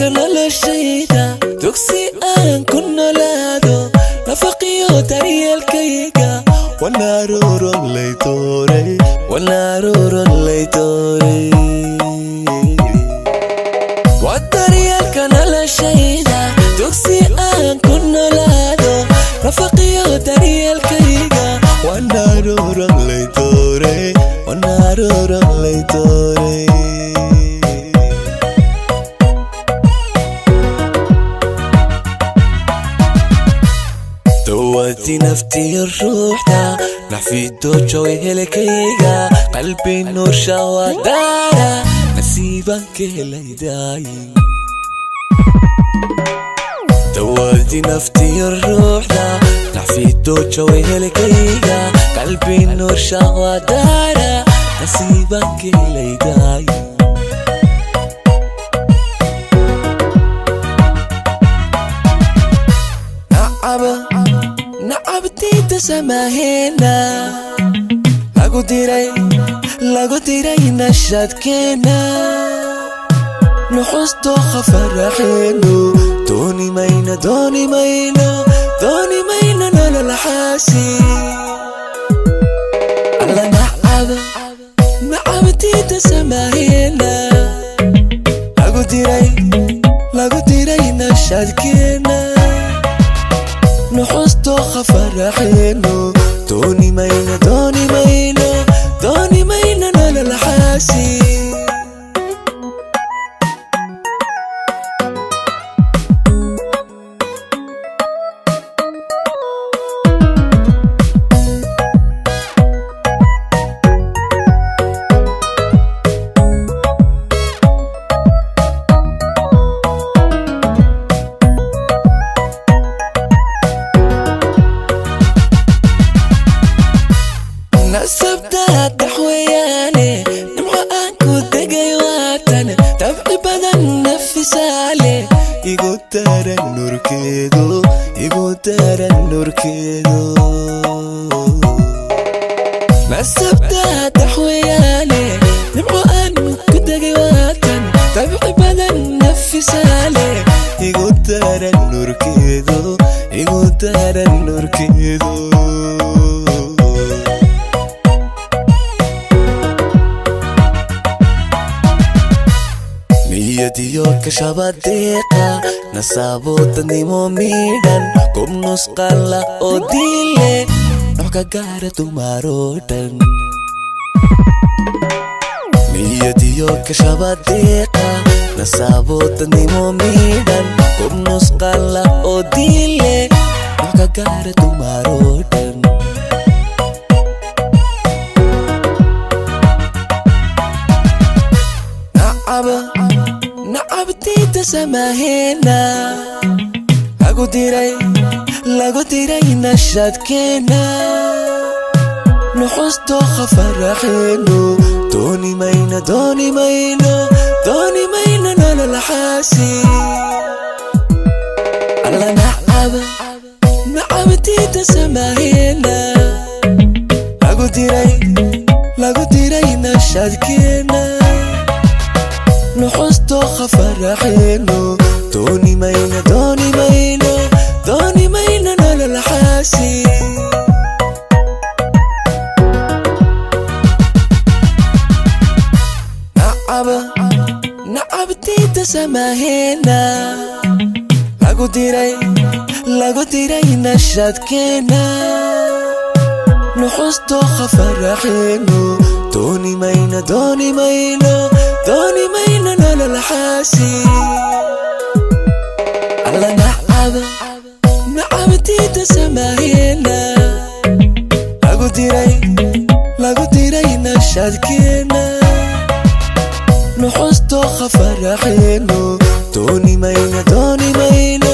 Noloshayda dugsi aan ku noolaado, nafaqiyo daryeelkayga, wanaaruron lay dooray, wanaaruron lay dooray. Waa daryeelka noloshayda, dugsi aan ku noolaado, nafaqiyo daryeelkayga, wanaaruron lay dooray, wanaaruron lay dooray. Dawadii naftiyo ruuxda, naxfido joy helkayga, qalbi nuursha wadaara, nasiibaan ka helaydaay. Dawadii naftiyo ruuxda, naxfido joy helkayga, qalbi nuursha wadaara, nasiibaan ka helaydaay. Nacaba nacabtiita samaheena, lagu diray, lagu diray nashadkeena, nuxustooqa faraxeenu. Dooni mayno, dooni mayno, dooni mayno nolol xaasi alla. Nacaba nacabtiita samaheena, lagu diray, lagu diray nashadkeena, nuxustooqa faraxeenu. Dooni mayno, dooni mayno, dooni mayno nolol xaasi. Nasabtaa daxweyaane, nimco aan ku degay waatan, dabci badan nafisaale, igu daran nurkeedu, igu daran nurkeedu. Nasabtaa daxweyaane, nimco aan ku degay waatan, dabci badan nafisaale, igu daran nurkeedu, igu daran nurkeedu. Niyadiyo kashabadeeqa, nasaaboodadnimo miidhan, gob nusqala oo diile, nooc ka gaara dumaroo dhan. Niyadiyo kashabadeeqa, nasaaboodadnimo miidhan, gob nusqala oo diile, nooc ka gaara dumaroo dhan. Nacaba nacabtiita samaheena, lagu diray, lagu diray nashadkeena, nuxustooqa faraxeenu. Dooni mayno, dooni mayno, dooni mayno nolol xaasi alla. Nacaba nacabtiita samaheena, lagu diray, lagu diray nashadkeena, nuxustooqa faraxeenu. Dooni mayno, dooni mayno, dooni mayno nolol xaasi. Nacaba nacabtiita samaheena, lagu diray, lagu diray nashadkeena, nuxustooqa faraxeenu. Dooni mayno, dooni mayno, dooni mayno nolol xaasi alla. Nacaba nacabtiita samaheena, lagu diray, lagu diray nashadkeena. Nuxusto khafaraxeeno, dooni mayno, dooni mayno.